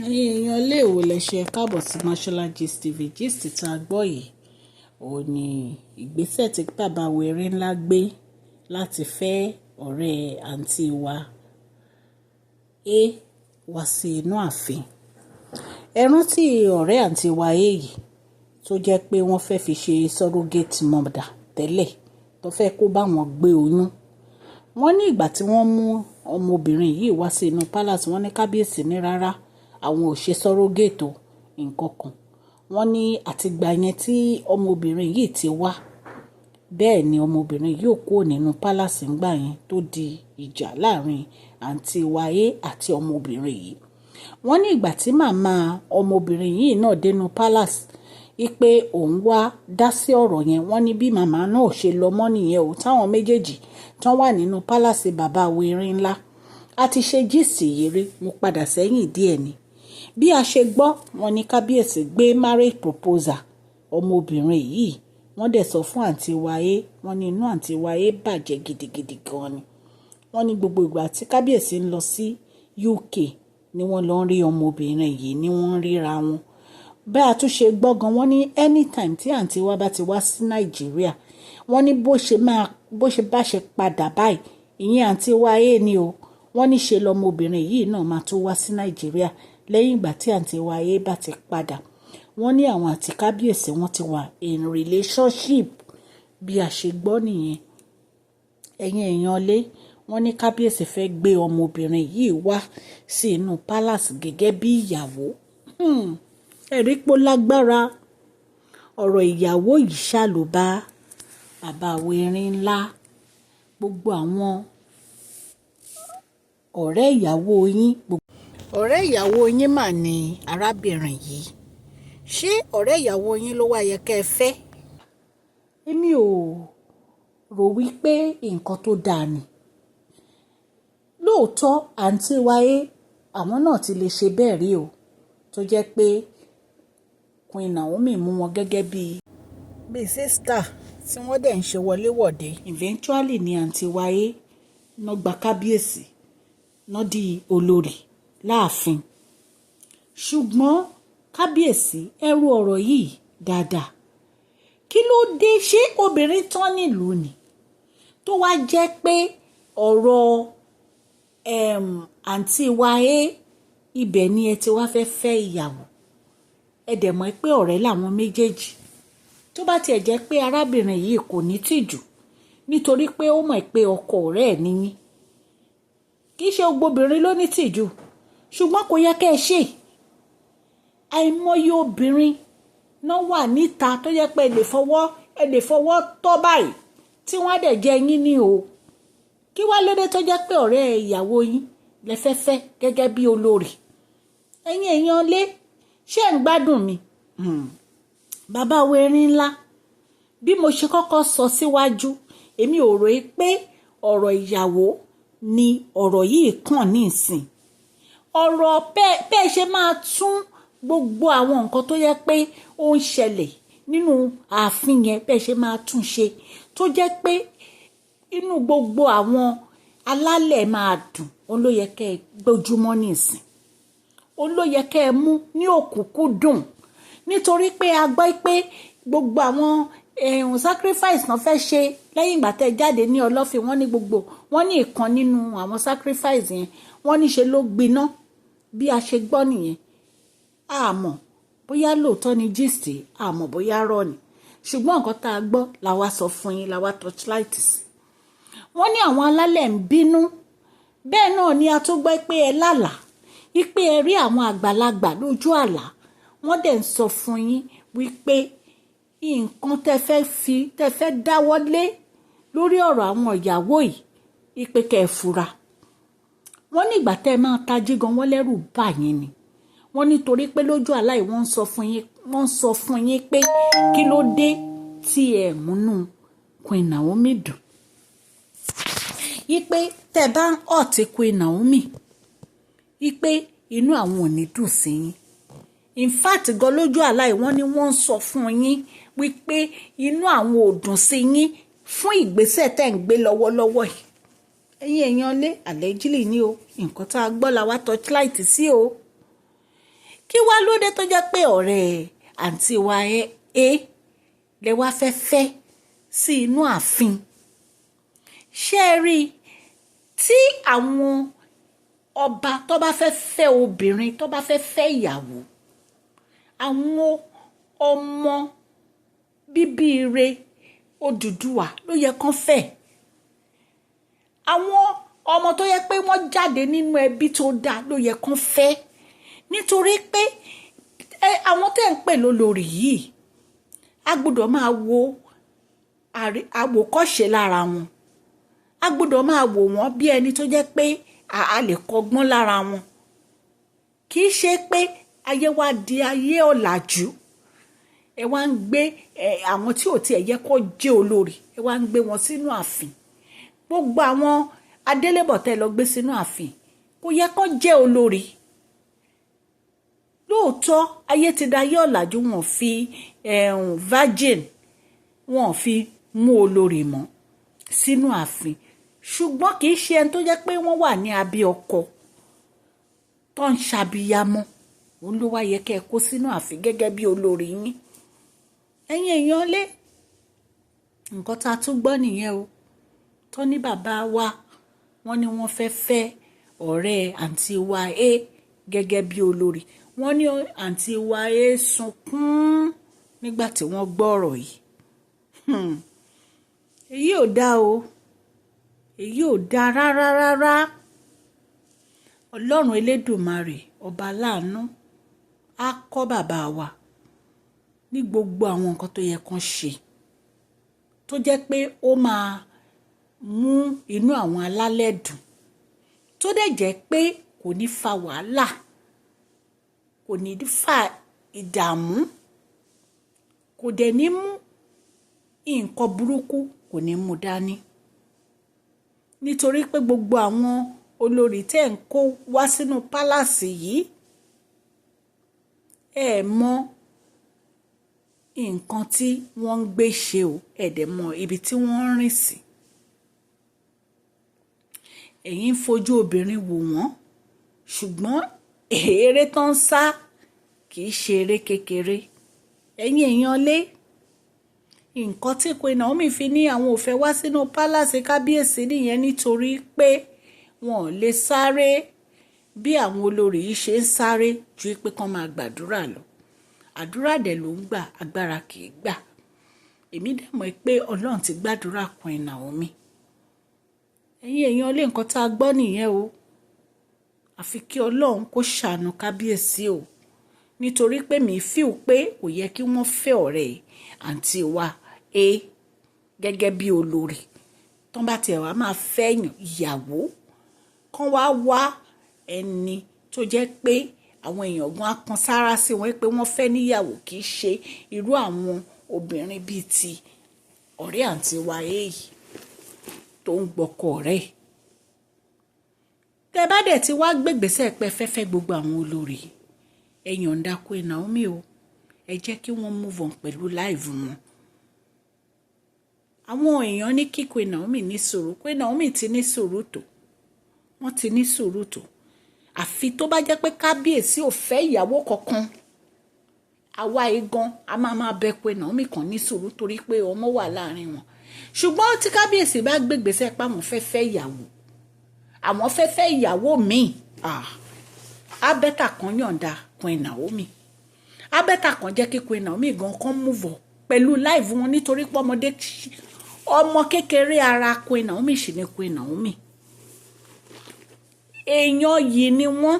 Ẹ̀yin èèyàn ilé ìwò lẹ ṣe káàbọ̀ sí Mashola Gist TV. Gist tá a gbọ́ yìí, òun ni ìgbésẹ̀ tí bàbá wẹ̀rẹ̀ ńlá gbé láti fẹ́ ọ̀rẹ́ àǹtí wa A wá sí inú ààfin. Ẹ rántí ọ̀rẹ́ àǹtí wa A yìí tó jẹ́ pé wọ́n fẹ́ fi ṣe surrogate mother tẹ́lẹ̀, tó fẹ́ kó bá wọn gbé oyún. Wọ́n ní ìgbà tí wọ́n mú ọmọbìnrin yìí wá sí inú palace, wọ́n ní kábíyèsí ní rárá, àwọn ò ṣe surrogate o, nǹkan kan. Wọ́n ní àtìgbà yẹn tí ọmọbìnrin yìí ti wá, bẹ́ẹ̀ ni ọmọbìnrin yìí ò kúrò nínú palace ńgbà yẹn tó di ìjà láàrin àǹtí wa A àti ọmọbìnrin yìí. Wọ́n ní ìgbà tí màmá ọmọbìnrin yìí náà dénú palace wípé òun wá dá sí ọ̀rọ̀ yẹn, wọ́n ní bí màmá náà ṣe lọ mọ́ nìyẹn o, táwọn méjèèjì tán wà nínú palace bàbá wẹ̀rẹ̀ ńlá. A ti ṣe gist yìí rí, mo padà sẹ́yìn díẹ̀ ni. Bí a ṣe gbọ́, wọ́n ní kábíyèsí gbé marriage proposal ọmọbìnrin yìí, wọ́n dẹ̀ sọ fún àǹtí wa A, wọ́n ní inú àǹtí wa A bàjẹ́ gidigidi gan ni. Wọ́n ní gbogbo ìgbà tí kábíyèsí ń lọ sí UK ni wọ́n lọ ń rí ọmọbìnrin yìí, ni wọ́n ń ríra wọn. Bí a tún ṣe gbọ́ gan, wọ́n ní anytime tí àǹtí wa bá ti wá sí Nàìjíríà, wọ́n ní bó ṣe máa bó ṣe bá ṣe padà báyìí, ìyẹn àǹtí wa A ni o, wọ́n ní ṣe lọmọbìnrin yìí náà máa tó wá sí Nàìjíríà lẹ́yìn ìgbà tí àǹtí wa A bá ti padà. Wọ́n ní àwọn àti kábíyèsí wọ́n ti wà in relationship, bí a ṣe gbọ́ nìyẹn. Ẹ̀yin èèyàn lé, wọ́n ní kábíyèsí fẹ́ gbé ọmọbìnrin yìí wá sí inú palace gẹ́gẹ́ bí ìyàwó. Ẹ̀rí pó lágbára. Ọ̀rọ̀ ìyàwó yìí ṣá ló bá bàbá wẹ̀rin ńlá. Gbogbo àwọn ọ̀rẹ́ ìyàwó yín, ọ̀rẹ́ ìyàwó yín mà ní arábìnrin yìí. Ṣé ọ̀rẹ́ ìyàwó yín ló wá yẹ kí ẹ fẹ́? Èmi ò rò wípé nǹkan tó dáa ni. Lóòótọ́, àǹtí wa A, àwọn náà ti lè ṣe bẹ́ẹ̀ rí o, tó jẹ́ pé Queen Naomi mú wọn gẹ́gẹ́ bí sister tí wọ́n dẹ̀ ń ṣe wọléwọ̀de. Eventually ni àǹtí wa A ná gba kábíyèsí, ná di olórí láàfin. Ṣùgbọ́n kábíyèsí, ẹ ro ọ̀rọ̀ yìí dáadáa. Kí ló dé? Ṣé obìnrin tán nílùú ni tó wá jẹ́ pé ọ̀rọ̀ àǹtí wa A, ibẹ̀ ni ẹ ti wá fẹ́ fẹ́ ìyàwó? Ẹ dẹ̀ mọ̀ pé ọ̀rẹ́ làwọn méjèèjì. Tó bá tiẹ̀ jẹ́ pé arábìnrin yìí kò ní tìjú, nítorí pé ó mọ̀ pé ọkọ ọ̀rẹ́ ẹ̀ níyín. Kì í ṣe gbogbo obìnrin ló ní tìjú, ṣùgbọ́n kò yẹ kẹ́ ẹ ṣe. Àìmọye obìnrin náà wà níta tó jẹ́ pé ẹ lè fọwọ́ tọ́ báyìí tí wọ́n á dẹ̀ jẹ́ yín ní o. Kí wá lóde tó jẹ́ pé ọ̀rẹ́ ìyàwó yín lẹ fẹ́ fẹ́ gẹ́gẹ́ bí olórí? Ẹ̀yin èèyàn lé, ṣé ẹ̀ ń gbádùn mi? Bàbá wẹ̀rin ńlá, bí mo ṣe kọ́kọ́ sọ síwájú, èmi ò rò pé ọ̀rọ̀ ìyàwó ni ọ̀rọ̀ yìí kàn ní ìsìn. Ọ̀rọ̀ bẹ́ẹ̀ ṣe máa tún gbogbo àwọn nǹkan tó yẹ pé ó ń ṣẹlẹ̀ nínú ààfin yẹn, bẹ́ẹ̀ ṣe máa tún ṣe tó jẹ́ pé inú gbogbo àwọn alálẹ̀ máa dùn, òun ló yẹ kẹ́ ẹ gbójúmọ́ nísìn, òun ló yẹ kẹ́ ẹ mú ní òkúnkúndùn, nítorí pé a gbọ́ pé gbogbo àwọn ẹ̀hún sacrifice náà fẹ́ ṣe lẹ́yìn ìgbà tẹ́ jáde ní Ọlọ́fin. Wọ́n ní gbogbo wọ́n ní ìkan nínú àwọn sacrifice yẹn, wọ́n ní ṣe ló gbiná, bí a ṣe gbọ́ nìyẹn. Àmọ́ bóyá lóòótọ́ ni gist, àmọ́ bóyá rọ́ ni, ṣùgbọ́n nǹkan tá a gbọ́ la wá sọ fún yín, la wá torchlight sí. Wọ́n ní àwọn alálẹ̀ ń bínú. Bẹ́ẹ̀ náà ni a tún gbọ́ pé ẹ lálàá wípé ẹ rí àwọn àgbàlagbà lójú àlá, wọ́n dẹ̀ ń sọ fún yín wípé nǹkan tẹ́ fẹ́ fi tẹ́ fẹ́ dáwọ́ lé lórí ọ̀rọ̀ àwọn ìyàwó yìí, wípé kẹ́ ẹ fura. Wọ́n ní ìgbà tẹ́ ẹ máa tají gan, wọ́n lẹ́rù bà yín ni. Wọ́n nítorí pé lójú àlá yìí, wọ́n ń sọ fún yín pé kí ló dé tí ẹ múnú Queen Naomi dùn, wípé tẹ́ bá ń hurt Queen Naomi, wípé inú àwọn ò ní dùn sí yín. In fact gan, lójú àlá yìí, wọ́n ní wọ́n ń sọ fún yín wípé inú àwọn ò dùn sí yín fún ìgbésẹ̀ tẹ́ ń gbé lọ́wọ́lọ́wọ́ yìí. Ẹ̀yin èèyàn lé, allegedly ni o, nǹkan tá a gbọ́ la wá torchlight sí o. Kí wá lóde tó jẹ́ pé ọ̀rẹ́ àǹtí wa ẹ lẹ wá fẹ́ fẹ́ sí inú ààfin? Ṣé ẹ rí i tí àwọn ọba tó bá fẹ́ fẹ́ obìnrin, tó bá fẹ́ fẹ́ ìyàwó, àwọn ọmọ bíbí ire Odùduwà ló yẹ kán fẹ́? Àwọn ọmọ tó yẹ pé wọ́n jáde nínú ẹbí tó dáa ló yẹ kán fẹ́, nítorí pé àwọn tẹ́ ń pè lólórí yìí, a gbọ́dọ̀ máa wo àwòkọ́ṣe lára wọn. A gbọ́dọ̀ máa wò wọ́n bí ẹni tó jẹ́ pé a lè kọ́gbọ́n lára wọn. Kì í ṣe pé ayé wa di ayé ọ̀làjú, ẹ wá ń gbé àwọn tí ò tiẹ̀ yẹ kó jẹ́ olórí, ẹ wá ń gbé wọn sínú ààfin. Gbogbo àwọn adélébọ̀ tẹ́ lọ gbé sínú ààfin kò yẹ kó jẹ́ olórí. Lóòótọ́, ayé ti da ayé ọ̀làjú, wọn fi virgin, wọn fi mú olórí mọ́ sínú ààfin, ṣùgbọ́n kì í ṣe ẹni tó jẹ́ pé wọ́n wà ní abẹ́ ọkọ tó ń ṣàbíyamọ òun ló wá yẹ kẹ́ ẹ kó sínú ààfin gẹ́gẹ́ bí olórí yín. Ẹ̀yin èèyàn lé, nǹkan tá a tún gbọ́ nìyẹn o, tó ní bàbá wa, wọ́n ní wọ́n fẹ́ fẹ́ ọ̀rẹ́ àǹtí wa ẹ gẹ́gẹ́ bí olórí. Wọ́n ní àǹtí wa ẹ sunkún nígbà tí wọ́n gbọ́ ọ̀rọ̀ yìí. Èyí ò dáa o, èyí ò dáa rárá rárá. Ọlọ́run Elédùmarè, ọba aláàánú, á kọ́ bàbá wa ní gbogbo àwọn nǹkan tó yẹ kán ṣe tó jẹ́ pé ó máa mú inú àwọn alálẹ̀ dùn, tó dẹ̀ jẹ́ pé kò ní fa wàhálà, kò ní fa ìdààmú, kò dẹ̀ ní mú nǹkan burúkú, kò ní mú dání. Nítorí pé gbogbo àwọn olórí tẹ́ ń kó wá sínú palace yìí, ẹ mọ nǹkan tí wọ́n ń gbé ṣe o, ẹ dẹ̀ mọ ibi tí wọ́n ń rìn sí. Ẹ̀yin ń fojú obìnrin wò wọ́n, ṣùgbọ́n eré tó ń sá kì í ṣe eré kékeré. Ẹ̀yin èèyàn lé, nǹkan tí Queen Naomi fi ní àwọn ò fẹ́ wá sínú palace kábíyèsí nìyẹn, nítorí pé wọn ò lè sáré bí àwọn olórí yìí ṣe ń sáré, ju pé kán máa gbàdúrà lọ. Àdúrà dẹ̀ ló ń gbà, agbára kì í gbà. Èmi dẹ̀ mọ̀ pé Ọlọ́run ti gbàdúrà Queen Naomi. Ẹ̀yin èèyàn lé, nǹkan tá a gbọ́ nìyẹn o. Àfi kí Ọlọ́run kó ṣàánú kábíyèsí o, nítorí pé mi feel pé kò yẹ kí wọ́n fẹ́ ọ̀rẹ́ àǹtí wa ẹ gẹ́gẹ́ bí olórí. Tán bá tiẹ̀ wá máa fẹ́ ìyàwó, kán wá wá ẹni tó jẹ́ pé àwọn èèyàn gan á kan sára sí wọn pé wọ́n fẹ́ níyàwó, kì í ṣe irú àwọn obìnrin bíi ti ọ̀rẹ́ àǹtí wa èyí tó ń gbọ́kọ rẹ̀. Tẹ́ bá dẹ̀ ti wá gbégbèsè pé fẹ́fẹ́ gbogbo àwọn olórí, ẹ yọ̀ǹda Queen Naomi o. Ẹ jẹ́ kí wọ́n move on pẹ̀lú life wọn. Àwọn èèyàn ní kí Queen Naomi ní sùúrù. Queen Naomi ti ní sùúrù tó, wọ́n ti ní sùúrù tó. Àfi tó bá jẹ́ pé kábíyèsí ò fẹ́ ìyàwó kankan, àwa igan a máa máa bẹ Queen Naomi kan ní sùúrù, torí pé ọmọ wà láàrin wọn. Ṣùgbọ́n tí kábíyèsí bá gbégbèsè pé àwọn fẹ́ fẹ́ ìyàwó, àwọn fẹ́ fẹ́ ìyàwó míì, á better kan yọ̀ǹda Queen Naomi, á better kan jẹ́ kí Queen Naomi gan kan move on pẹ̀lú life wọn, nítorí pé ọmọdé, ọmọ kékeré ara Queen Naomi sì ni Queen Naomi. Èèyàn yìí ni wọ́n,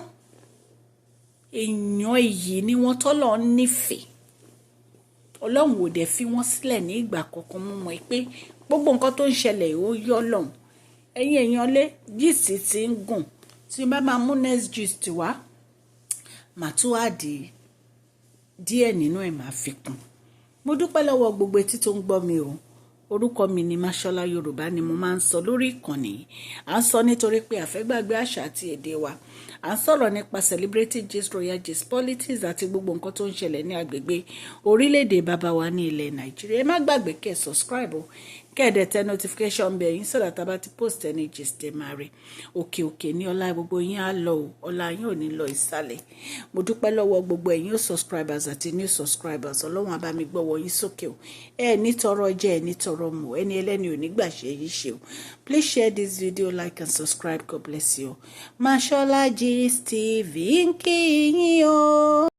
èèyàn yìí ni wọ́n tọ́lọ̀ nífẹ̀ẹ́. Ọlọ́run ò dẹ̀ fi wọ́n sílẹ̀ ní ìgbà kankan. Mú mọ́ pé gbogbo nǹkan tó ń ṣẹlẹ̀, ó yọ́ lọ́hùn. Ẹ̀yin èèyàn lé, gist ti ń gùn. Tí n bá máa mú next gist wá, màá tún add díẹ̀ nínú ẹ̀, máa fi kún. Mo dúpẹ́ lọ́wọ́ gbogbo etí tó ń gbọ́ mi o. Orúkọ mi ni Máṣọ́lá. Yorùbá ni mo máa ń sọ lórí ìkànnì yìí. À ń sọ nítorí pé àfẹ́gbàgbé àṣà àti èdè wa. À ń sọ̀rọ̀ nípa celebrity gist, royal gist, politics àti gbogbo nǹkan tó ń ṣẹlẹ̀ ní agbègbè orílẹ̀-èdè bàbá wa ní ilẹ̀ Nàìjíríà. Ẹ má gbàgbé kẹ́ ẹ subscribe o. Kẹ́ ẹ dẹ̀ tẹ notification bell yín so that a bá ti post any gist, ẹ máa rí. Òkè òkè ní ọlá gbogbo yín á lọ o, ọlá yín ò ní lọ ìsàlẹ̀. Mo dúpẹ́ lọ́wọ́ gbogbo ẹ̀yin subscribers àti new subscribers. Ọlọ́run á bá mi gbọ́wọ́ yín sókè o. Ẹ ní tọrọ jẹ, ẹ ní tọrọ mu, ẹni ẹlẹ́ni ò ní gbà ṣe yìí ṣe o. Please share this video, like and subscribe. God bless you. Mashola Gist TV ń kí yín o.